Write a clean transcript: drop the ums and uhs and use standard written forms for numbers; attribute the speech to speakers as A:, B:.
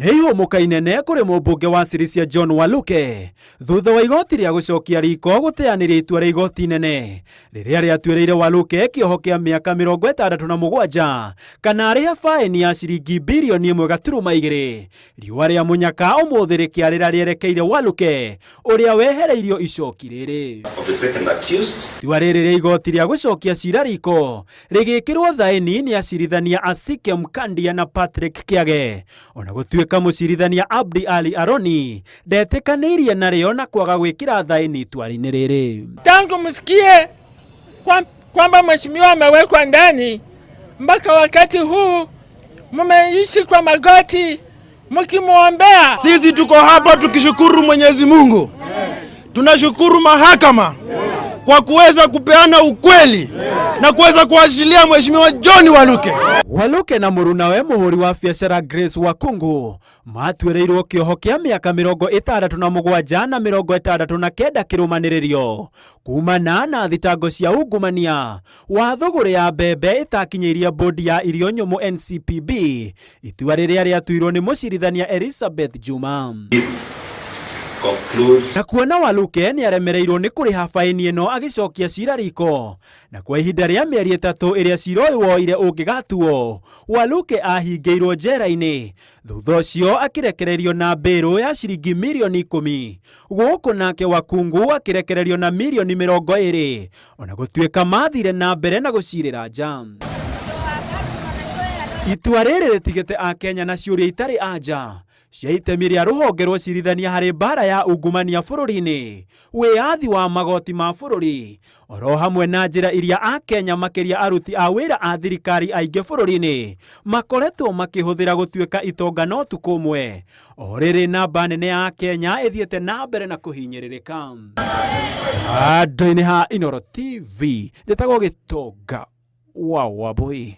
A: Nĩ ihũmũka inene kũrĩ mũmbunge wa Sirisia John Waluke thutha wa igoti rĩa gũcokia riko gũteanĩria itua rĩa igoti inene rĩrĩa rĩatuĩrĩire Waluke kĩoho kĩa mĩaka 67 kana arĩhe faĩni ya ciringi birioni 1.2. Riũa rĩa mũnyaka ũmũthĩ rĩkĩarĩra rĩerekeire Waluke ũrĩa wehereirio icoki rĩrĩ.
B: Of the second accused.
A: Itua rĩrĩ rĩa igoti rĩa gũcokia cira riko rĩgĩkĩrwo thaĩni nĩ acirithania Asike Mkandia na Patrick Kĩage. Ona gũtuĩka mũcirithania Abdi Ali Aroni ndetĩkanĩirie narĩo na kwaga gwĩkĩra thaĩni itua-inĩ rĩrĩ.
C: Tangu msikie kwamba mheshimiwa amewekwa ndani mpaka wakati huu mmeishi kwa magoti mkimwombea.
D: Sisi tuko hapa tukishukuru Mwenyezi Mungu. Tunashukuru mahakama kwa kuweza kupeana ukweli na kuweza kuachilia Mheshimiwa John Waluke.
A: Waluke na mũrunawe mũhũri wa biacara Grace Wakungu matuĩrĩirwo kĩoho kĩa mĩaka 67 na 69 kĩrũmanĩrĩrio kumana na thitango cia ungumania wa thũgũrĩ ya mbembe ĩtakinyĩirie bodi ya irio nyũmũ NCPB, itua rĩrĩa rĩatuirwo nĩ mũcirithania Elizabeth Juma.
B: Conclude.
A: Na kuona Waluke nĩ aremereirwo nĩ kũrĩha faĩni ĩno agĩcokia cira riko, na kwa ihinda rĩa mĩeri 3 ĩrĩa cira ũyũ woire ũngĩgatuo, Waluke ahingĩirwo njera-inĩ. Thutha ũcio akĩrekererio na mbĩrũ ya ciringi mirioni 10. Gũkũ nake Wakungu akĩrekererio na mirioni 20 ona gũtuĩka mathire na mbere na gũcirĩra nja. Itua rĩrĩ rĩtigĩte Akenya na ciũria itarĩ anja cia itemi rĩa rũhonge rwa ũcirithania harĩ mbara ya ungumania bũrũri-inĩ, wĩyathi wa magoti ma bũrũri, oro hamwe na njĩra iria Akenya makĩria aruti a wĩra a thirikari aingĩ bũrũri-inĩ makoretwo makĩhũthĩra gũtuĩka itonga no ũtukũ ũmwe. O rĩrĩ namba nene ya Akenya ĩthiĩte na mbere na kũhinyĩrĩrĩka. Handũ-inĩ ha Inooro TV, njĩtagwo Gĩtonga wa Wambũi.